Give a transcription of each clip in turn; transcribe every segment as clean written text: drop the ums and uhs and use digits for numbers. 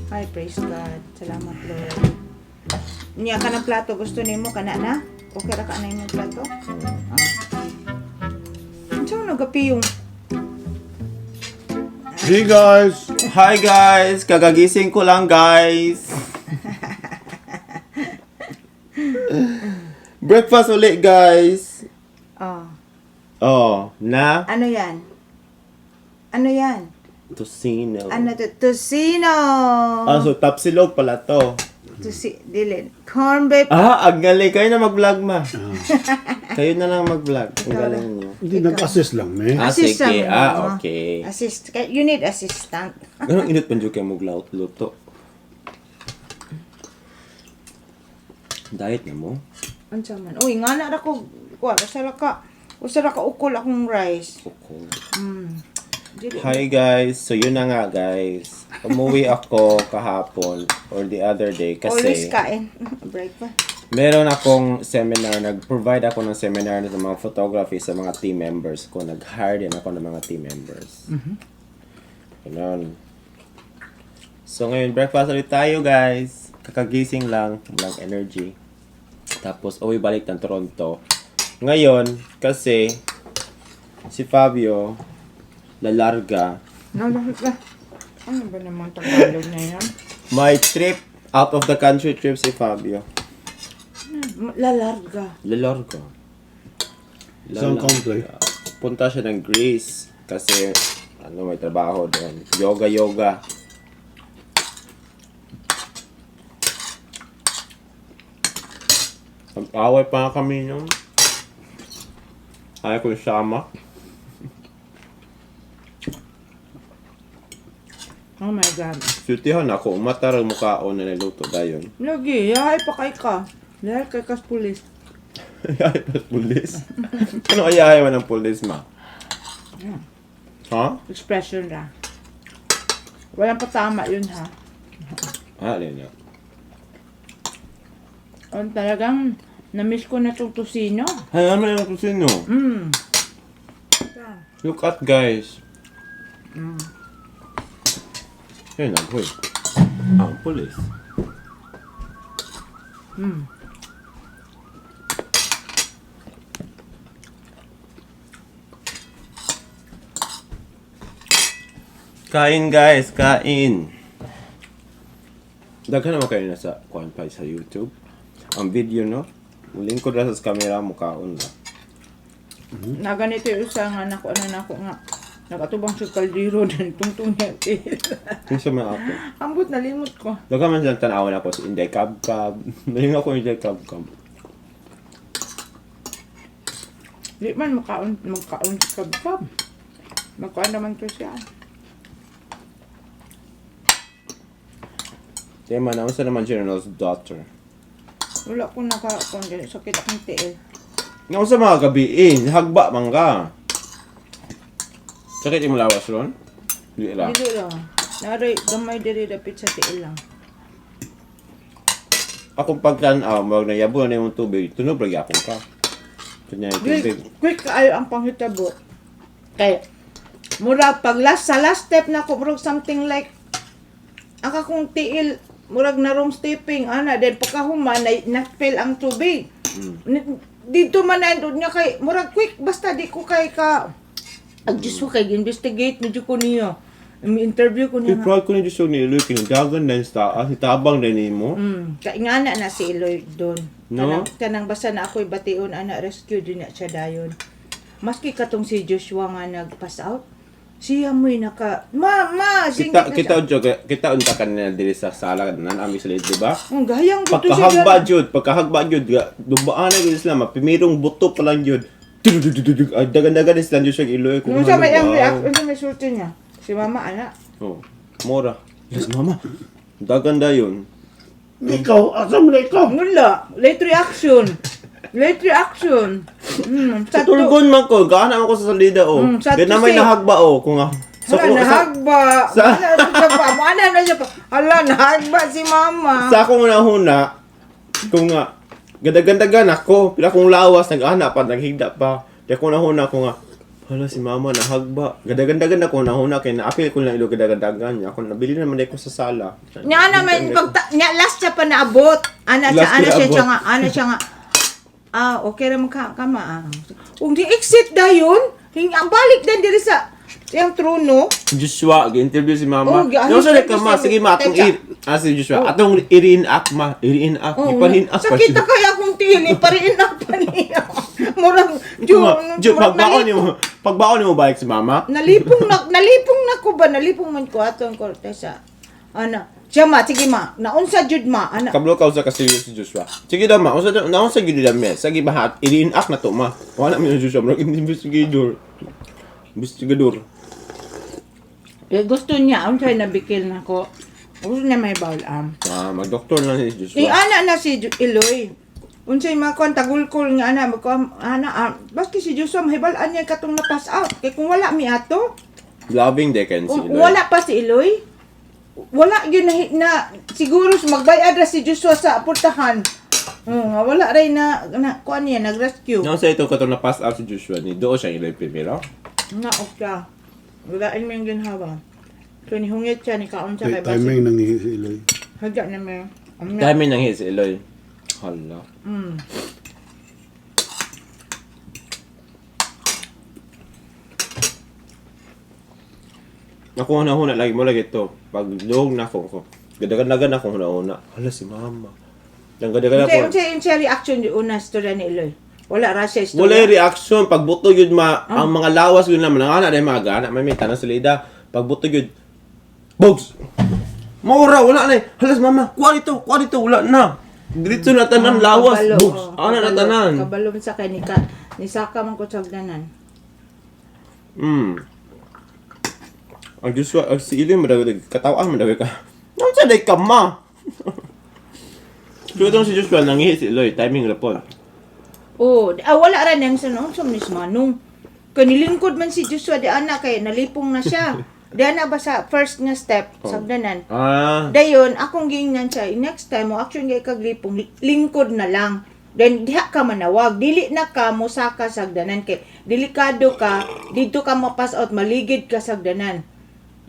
Ay, praise God. Salamat, Lord. Niya ka ng plato. Gusto nimo kana na? Okay ra ka na imong plato? Ah. Unsa man nagapiyong? Hey guys! Hi guys! Kagagising ko lang, guys! Breakfast ulit, guys! Oh. Oh, na Ano yan? Ano yan? Tocino. Ano to? Tocino! Ah, so tapsilog pala to. Dili. Corn beef. Ah, ang galing. Kayo na mag-vlog, ma. Kayo na lang mag-vlog. Ang galing niyo. Hindi nag-assist lang, eh. Ah, Assist sige. lang, Ah, no? okay. Assist. You need assistant. Ganun inot man jud kayo luto. Diet na mo? Unsa man? Uy, nga na ra ko. Kuha, usa ra ka. Usa ra ka ukol akong rice. Okay. Dili. Hi guys! So yun na nga, guys. Umuwi ako kahapon or the other day Always kasi kain. Breakfast. meron akong seminar. Nag-provide ako ng seminar sa mga photography sa mga team members ko. Nag-hire din ako ng mga team members. Ganun. So ngayon, breakfast ulit tayo, guys. Kakagising lang. Walang energy. Tapos uwi balik ng Toronto. Ngayon, kasi si Fabio lalarga. Nalahit ka. Ano ba naman Tagalog na yan? May trip, out of the country trip si Fabio. Lalarga. Lalarga. Isang country. Punta siya ng Greece kasi ano, may trabaho doon. Yoga yoga. Nag-away pa nga kami nung. Ayaw ko sama. Oh my God. Sultihan ako, umatar ang mukhaon na niluto dayon. Lagi, yahay pa kay ka. Yahay kay kas pulis. Ayaw pa pulis. Ano kaya ayaw ng pulis, ma? Ha? Expression ra. Walang patama yun ha. Ah, alin na. Ang talagang na-miss ko na itong tosino. Hay, ano yung kusino? Look at guys. Ayun, naghoy. Ah, ang pulis. Kain guys, kain. Daghan naman kayo na sa kuan pa sa YouTube. Ang video, no? Lingkod ra sa camera mukaon ra. Na ganito yung isa nga nako ano nako nga. Nakatubang sa kaldero din tungtong niya. Kinsa man ako. Ambot nalimot ko. Daghan man silang tan-awan ako sa Inday Kabkab. Nalingaw ako Inday Kabkab. Di man makaon magkaon sa kabkab. Magkaon naman to siya. Tema na unsa naman General's daughter. Wala ko nakakuan dili sakit akong tiil. Nga unsa mga gabiin, hagba man ka. Sakit imong lawas ron? Di ra. Dili lang. Naray gamay diri dapit sa tiil lang. Akong pagtan-aw, mag nayabo na imong tubig, tunog lagi akong ka. Kanya yung Quick, tubig. quick kaayo ang panghitabo. Kay mura pag last sa last step na ko murag something like ang akong tiil murag na wrong stepping ana then pagkahuman na, na-fail ang tubig. Dito man na niya kay murag quick basta di ko kay ka Ag Diyos ko kay investigate medyo ko niya. Interview ko niya. Di proud ko ni Diyos ni Eloy, kinadagan din sa taas, itabang din nimo. Kay nga na si Eloy doon. No? Kanang, kanang basta na ako'y bation ana rescue din na siya dayon. Maski katong si Joshua nga nag-pass out, siya mo'y naka ma ma Kita singgit na kita siya. unta kita unta kanina diri sa sala nan ami sa di ba? Ang gayang gusto siya. Pagkahagba jud, pagkahagba jud, dumaan na jud sila, mapimirong buto pa lang jud. Dududududug, ay, dagan-dagan sila jud siya Eloy Nung sa may ang wow. reaction, sa may sulti niya. Si mama ana. Oh, mora. Yes, mama. Dagan dayon. Ikaw, asa mo na ikaw? Wala, late reaction. Late reaction. Sa tulgon man ko, gaana man ko sa salida oh. Sa Then na may tusi. nahagba oh, kung nga. Sa Hala, nahagba. Sa, ana siya pa. Ana na siya pa. Hala, nahagba si mama. Sa akong una-huna, kung nga, gadagandagan ako, pila kong lawas, nag-ana pa, naghigda pa. Di ako nahuna ko nga, Hala, si mama nahagba. Gadagandagan ako nahuna kay naapil ko lang ilo gadagandagan. Ako nabili naman ko sa sala. Nya ana man pag nya last siya pa naabot. Ana siya, Last ana siya, naabot. siya nga, ana siya nga. Ah, okay ra man ka kama ah. Ug di exit dayon, hing ang balik din diri sa siyang trono. Joshua, gi-interview si mama. Oh, gi- Yung sa ka ma, interview sige ma, atong Teka. ir ah, si Joshua, atong i-reenact ma, i-reenact, Oh, ipa-reenact pa sakit siya. na kaya akong tiil, ipa-reenact pa niya. Murag, Jo, Jo, murag pagbaon nimo, pagbaon nimo balik si mama. Nalipong na ko ba, nalipong man ko ato ang korte sa ana. Siya ma, sige ma, naunsa jud ma, ana. Kablo ka usa ka serious si Joshua. Sige daw ma, unsa daw naunsa gyud daw me. Sige ba hat, i-reenact na to ma. Wala mi ni Joshua, murag investigator. Investigador. Eh, gusto niya, unsay nabikil na ko. Gusto niya may bawl am. Ah, magdoktor lang si Joshua. Eh, ana na si Eloy. Unsay mga kuan tagulkol nga ana magkuan ana ah, baski si Joshua mahibal-an niya katong na pass out kay kung wala mi ato, Loving Dickens si kung Eloy. wala pa si Eloy, wala yun na, na siguro magbayad ra si Joshua sa pultahan. Nga wala ray na, na kuan niya nag-rescue. Naunsa ito katong na pass out si Joshua ni doon siya Eloy primero. Na okay. Walain mo yung ginhawa. So nihungit siya ni kaon siya kay basi. Timing nang si Eloy. Hagda na may. Am na. Dami nang hit si Eloy. Hala. Ako huna-huna lagi mo lagi to. Pag luhog na ako ko. Gadagan-dagan ako huna-huna. Hala si mama. Nang gadagan Unsay ako. unsay reaction yung una istorya ni Eloy? Wala ra siya istorya. Wala yung reaction. Pagbuto yun ma, ang mga lawas yun naman. Ang anak na mga gana. May tanong sila ida. Pagbuto yun. Bogs! Maura, wala na eh. Halas mama, kuha dito, kuha dito, wala na. Dito na tanan lawas. Kabalo, Bogs! oh, Ana na kabalo. tanan. Kabalo man sa kay ni ka ni Saka man ko sagdanan. Ang Joshua, ang si Ilin, madawag, katawaan, madawag ka. Nang sa day ka, ma? So, itong si Joshua, nangihi si Eloy, timing report. Oh, ah, wala ra nang sa noon sa mismo nung kanilingkod man si Joshua di ana kay nalipong na siya. Di ana ba sa first nga step sagdanan. Ah, Dayon akong giingnan siya, next time mo action kay kaglipong lingkod na lang. Then diha ka manawag, dili na ka mosaka sagdanan kay delikado ka, didto ka mapass out, maligid ka sagdanan.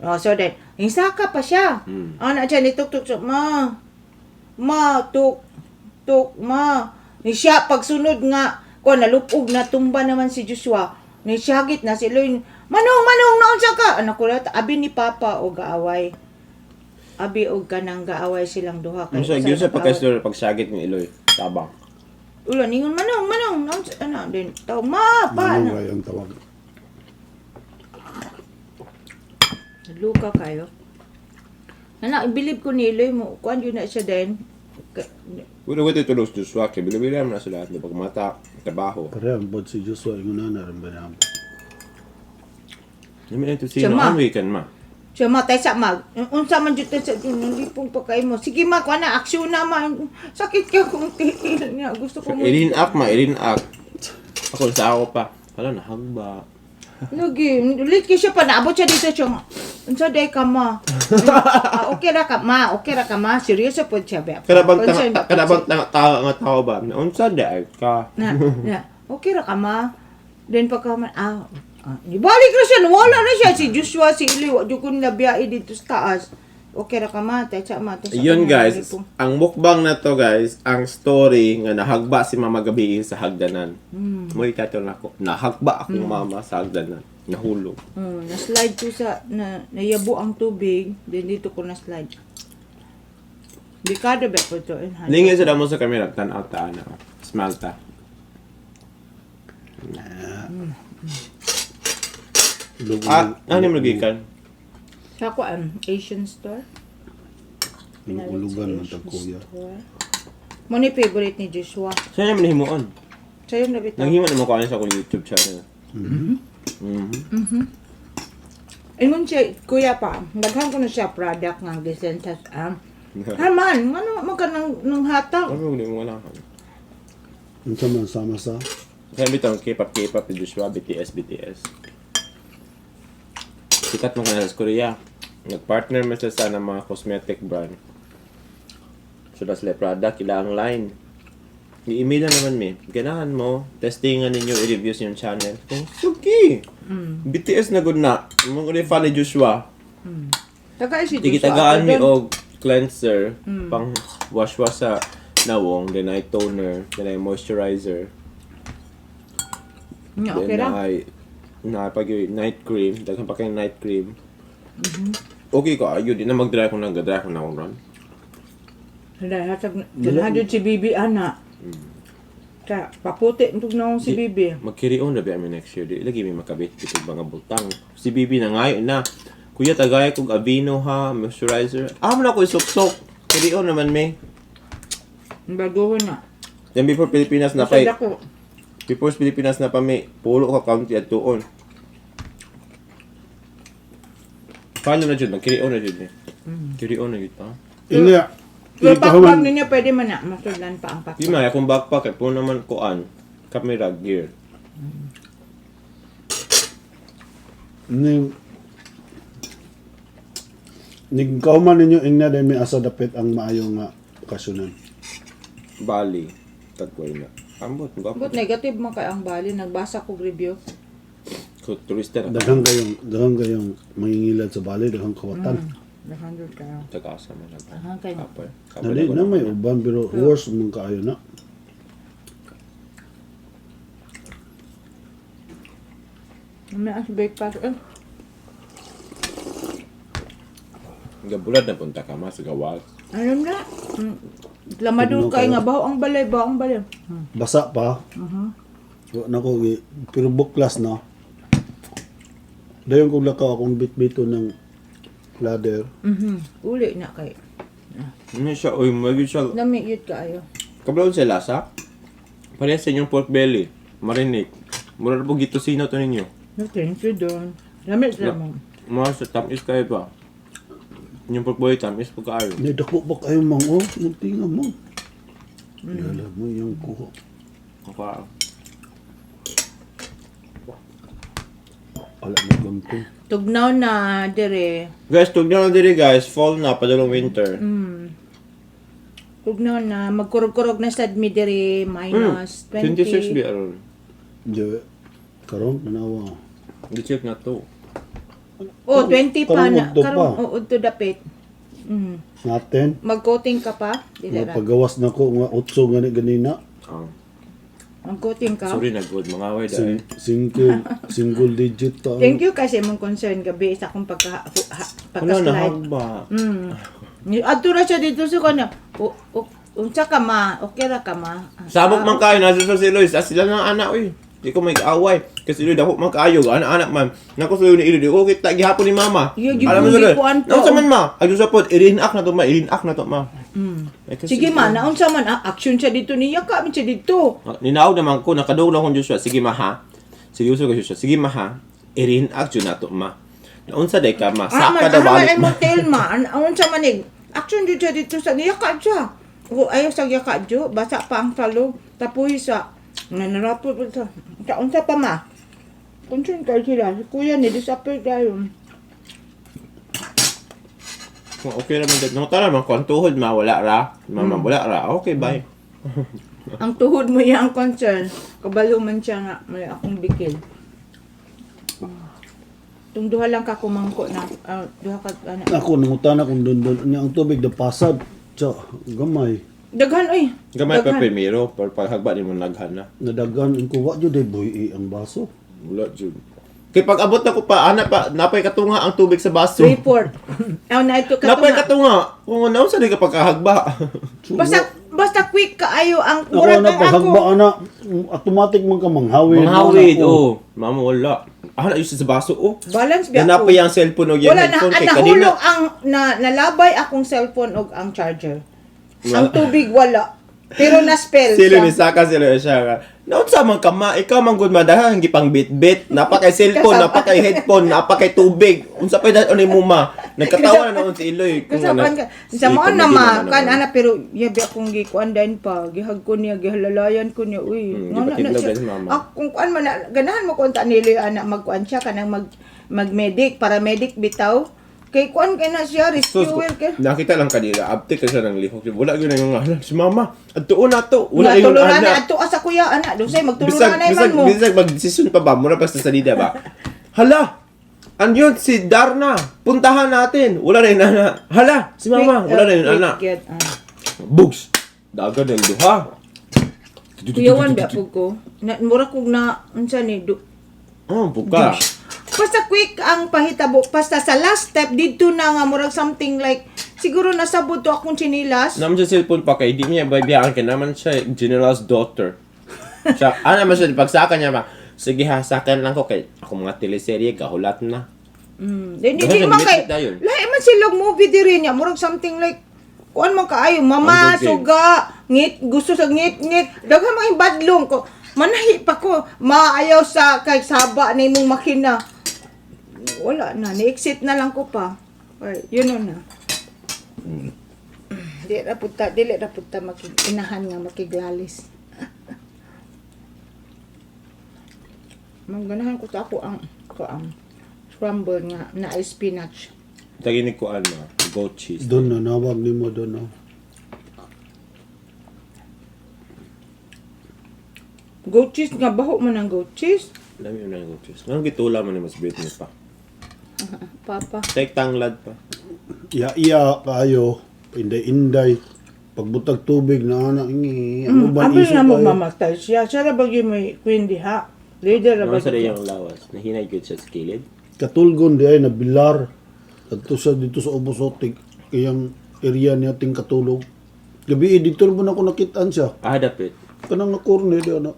Oh, so then, saka pa siya. Ana siya ni tuk tuk ma. Ma tuk tuk ma. Ni siya pagsunod nga ko nalupog na tumba naman si Joshua. Ni siyagit na si Eloy. Manong manong naon siya ka. Anak ko abi ni Papa o gaaway. Abi og kanang gaaway silang duha ano kay sa Diyos sa usa nag-away. pagka-story, pagsagit ni Eloy, tabang. Ulo ningon manong manong naon siya ana din tawag ma pa Manong ana. kayo ang tawag. Luka kayo. Ana, i-believe ko ni Eloy mo kuan yun na siya din. Pero ito tulos Joshua, kay bilib-bilib na sila at pagmata, trabaho. Pareha ang bod si Joshua yung nana rin ba niya? Hindi na ito sino, Siya, ma. ang weekend ma. Siya ma, tay sa mag. Unsa man jud tay sa hindi pong pagkain mo. Sige ma, kuan na aksyon na ma. Sakit ka kung tiil niya. Gusto ko mo. I-reenact ma, i-reenact. Ako sa ako pa. Hala, nahagba. Lagi, ulit kay siya pa naabot siya dito siya nga. Unsa day ka ma? Ah, okay ra ka ma, okay ra ka ma. Seryoso pod siya ba? Kada bang Concern tanga, ba kada pod bang tanga, tao nga tao ba? Unsa di ay ka? Na, na, okay ra ka ma. Then pagka man, ibalik na siya, nawala na siya. Si Joshua, si Eli, wa jud ko nabiyai dito sa taas. Okay ra ka ma, tay sa ma. Tay sa Yun ka, guys, nalipong. ang mukbang na to guys, ang story nga nahagba si Mama gabi sa hagdanan. Mo title nako. Nahagba akong mama sa hagdanan. Nahulog. Na-slide ko sa, na, nayabo ang tubig, then dito ko na-slide. Dekado ba po ito? Lingin sa damo sa camera, tan-aw ta ana. Smile ta. Ah, ano yung gikan? Sa ako, Asian store. Ulugan man Asian tag kuya. store. Mo ni favorite ni Joshua. Saan naman himuon? Sa'yo na bitaw. Nanghimo na mo ko sa akong YouTube channel. Ingon siya, kuya pa, daghan ko na siya product nga gisentas am. Haman, ano man ka nang hatag. Ano mo wala ka. Unsa man sama sa Kaya bitaw K-pop, K-pop, Joshua, BTS, BTS. Sikat mo ka na sa Korea. Nag-partner man sila sa ng mga cosmetic brand. So, that's sila product, ila ang line. I-email na naman mi. Ganahan mo, testingan ninyo, i-review sa inyong channel. Kung suki! BTS na good na. Mga ni fan ni Joshua. Taga si Joshua. Tigitagaan mi Doon. og cleanser, pang wash-wash sa nawong, then ay toner, then ay moisturizer. Nya, okay then ra. ay na pag night cream, daghan pa kay night cream. Okay ko, ayun, di na mag-dry kung nag-dry kung na akong run. Hala, hatag ganahan jud si Bibi ana. Ka paputi ntug naong si Bibi. Magkirion na ba mi next year? Di lagi mi makabit bitog mga bultang. Si Bibi na ngayon na. Kuya, tagay kog Aveeno ha, moisturizer. Ah, mo na ko isuksok. Kirion naman mi. Baguhon na. Then before Pilipinas na Basta pa, dako. before Pilipinas na pa mi, pulo ka county at tuon. Paano na jud? Magkirion na jud mi. Kirion na jud pa. Inya. Pero Ikaw pakbag man. ninyo pwede man na masudlan pa ang Di pakbag. man, akong backpack, eh, puno naman kuan. Camera gear. Ning Ning kauman ninyo ingna dahil may asa dapit ang maayo nga okasyonan. Bali. Tagway na. Ambot, gwapo. But negative man kay ang bali nagbasa kog review. So, turista na. Daghang kayong mangingilad sa balay, daghang kawatan. Daghan jud kayo. Tag-asa man lang. Daghan kayo. Kapoy. Kapoy Dali na na may uban pero worse man kaayo na. May as breakfast. Eh, Gabulad na punta ka mas gawas. alam na. Lamadol Tugnaw kay kayo. nga baho ang balay, baho ang balay. Basa pa. Wa na ko pero buklas na. Dayon kog lakaw akong bitbito ng ladder. Uli na kay. Ano siya? Uy, magyud siya. Lami yun kaayo. Kablaon sa lasa. Parehas sa inyong pork belly. Marinate. Mura na po gitusino to ninyo. No, thank you don. Lami sa mo. Mga sa tamis kayo pa. Inyong pork belly tamis po kaayo. Ni dako ba kayo mang oh, yung tinga mo. Lala mo yung kuha. Okay. Ala mo gamtong. Tugnaw na dire. Guys, tugnaw na diri guys. Fall na, padulong winter. Tugnaw na magkurog-kurog na sad mi dire minus 20. 26 bi aron. Di karon nanawa. Di check na to. Oh, 20 pa Karong na. udto pa. Karong oh, udto dapit. Natin. Mag-coating ka pa? Dili Nga ra. pagawas na ko nga otso gani ganina. Ah. Mag-coating ka? Sorry na good mga away dahil. Single single digit ta. Thank you kasi mong concern gabi sa akong pagka Wala na pagka-slide. hagba. Adto ra siya dito sa kana. O, o, unsa ka ma? Okay ra ka ma? Ah, Sabok man kayo, nasa sa si Luis. Ah, sila ng anak, uy. Di ko may kaaway. Kasi Luis, dako man kaayo. Anak-anak man. Nako sa ni Iloy, di ko kita gihapon ni mama. Iya, gyud Alam mo kong sa Luis. gikuan po. Naunsa man ma? Adyo sa pod, irinak na to ma, irinak na to ma. Eh, kasi- Sige ma, naunsa man ah, action siya dito niya ka man siya dito. Ah, ninaog naman ko, nakadugol akong Joshua. Sige ma ha. Seryoso ka Joshua. Sige ma ha. Irinak jud na to ma. Naunsa day ka ma. Ah, man, Saka daw ah, man, balik ay ma. mo tell ma. Unsa man eh. Action jud siya dito sa niya ka siya. O ayaw sa yaka jo, basa pa ang salo. Tapuy sa nanarapo pa sa. Sa unsa pa ma? Concern kayo sila. Si kuya ni disappear tayo. Kung okay naman dyan. Nung tara man, kung ang tuhod ma, wala ra. Mama, wala ra. Okay, bye. Ang tuhod mo iya ang concern. Kabalo man siya nga, may akong bikil. Tung duha lang ka kumangko na, ah, duha ka, ana. Ako nangutana kung dun niya ang tubig da pasad. Tsa, gamay. Daghan oy. Gamay pa Daghan. primero, pero paghagba ni mo naghan na. Nadagan ang kuwa jud ay buhi ang baso. Wala jud. Kay pag abot na ko pa, ana pa, napay katunga ang tubig sa baso. 3/4. Aw na ito Napay katunga. katunga. Kung ano sa di ka pagkahagba. Basta basta quick kaayo ang Ako murag na ang paghagba ako. ana, automatic man ka manghawid. Manghawid, Ana, oh. Mama wala. Ana yun sa baso, oh. Balance biya Na ako. napay ang cellphone og yung Wala na, headphone ah, kay kanina. nahulog ang na, nalabay akong cellphone og ang charger. Ang tubig wala. Pero na-spell Sila ni siya. Saka sila siya. Naunsa man ka ma, ikaw man gud madahan gipang bit-bit, napakay cellphone, Kasama. napakay headphone, napakay tubig. Unsa pa dad ni mo ma? Nagkatawa na noon si Iloy. Kung Kasapan ano- ka. Sa mo Si na ma, comedy kan naman. ana pero yabi akong gikuan din pa, gihag ko niya, gihalalayan ko niya. Uy, ngano na gipatidlog siya. din, mama. Ah, kung kuan man na, ganahan mo kunta nilo ana magkuan siya kanang mag magmedic, paramedic bitaw. Kay kuan kay na siya, rescuer kay. Nakita lang kanila, abtik ka siya ng lihok. Wala yun ang nga, si mama, adtuon na to. Wala Wala yung tuluran na anak. adto asa kuya ana, dusay Bisag, magtuluran na man bisag, mo. bisag, mag-decision pa ba? Mura pa sa salida ba? Hala! Andyan si Darna! Puntahan natin! Wala na yung anak. Hala! Si mama! Wala na yung anak. Bugs! Daga ng duha. Kuyawan ba pug ko? Na, mura kog na unsa ni du, Oh, buka. Basta quick ang pahitabo. Basta sa last step didto na nga murag something like siguro nasabot to akong tsinilas. Naman siya cellphone pa kay di niya babiyaan kay naman siya general's daughter. Siya, ano naman siya pagsaka niya ba? Sige ha, sa akin lang ko kay ako mga teleserye gahulat na. Then Daghan di siya man kay limit dayon. lahi man silog movie diri niya murag something like kuan man kaayo mama Ang good suga ngit gusto sa ngit ngit daghan mga badlong ko manahi pa ko maayaw sa kay saba na imong makina wala na ni-exit na lang ko pa. Ay, yun na. Di ra pud ta dili ra pud ta makig inahan nga makiglalis. Mangganahan ko sa ako ang ko ang scramble nga na spinach. Taginig ko ano, goat cheese. Doon na, nawag ni mo doon na. Goat cheese nga baho man ang goat cheese. Lami na yung goat cheese. Anong gitula man ni mas bit niya pa? Papa. Take tanglad pa. Iya, iya, kayo. Inday-inday. Pagbutag tubig na anak, ingi. Ano ba Abi iso na kayo? magmamatay siya. Siya ra bagyo may queen diha. Leader ra Ano sa bagyo. iyang lawas? Nahinay gyud siya sa kilid. Katulgon di ay nabilar. Adto sa dito sa Ubusotik, iyang area niya ting katulog. Gabi eh, dito mo na ako nakitaan siya. Ah, dapit. Kanang nga corner di ana.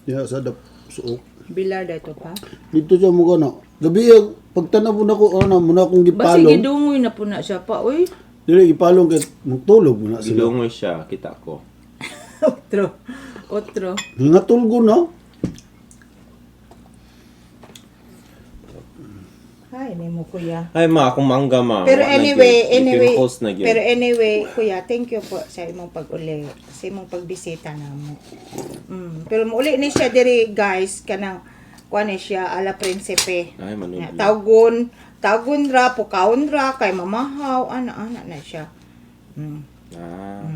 Diya sa dap suok. Bilar dito pa. Dito siya mo kana. Gabi eh, pagtanaw mo na ko ana mo na akong Basi gipalong. gidungoy na po na siya pa oy. Dili gipalong kay magtulog mo na sila. Gilungoy siya, kita ko. Otro. Otro. Nga tulgo na. Ay, nimo kuya. Ay ma, akong mangga ma. Pero Wa na anyway, gyud. anyway, Gipimples na gyud. pero anyway, kuya, thank you po sa imong pag-uli, sa imong pagbisita namo. Pero muuli ni siya diri, guys, kanang kuan ni siya ala prinsipe. Ay, manood Nga, na. Tawgon, tawgon ra, pukaon ra kay mamahaw, ana ana na siya. Ah.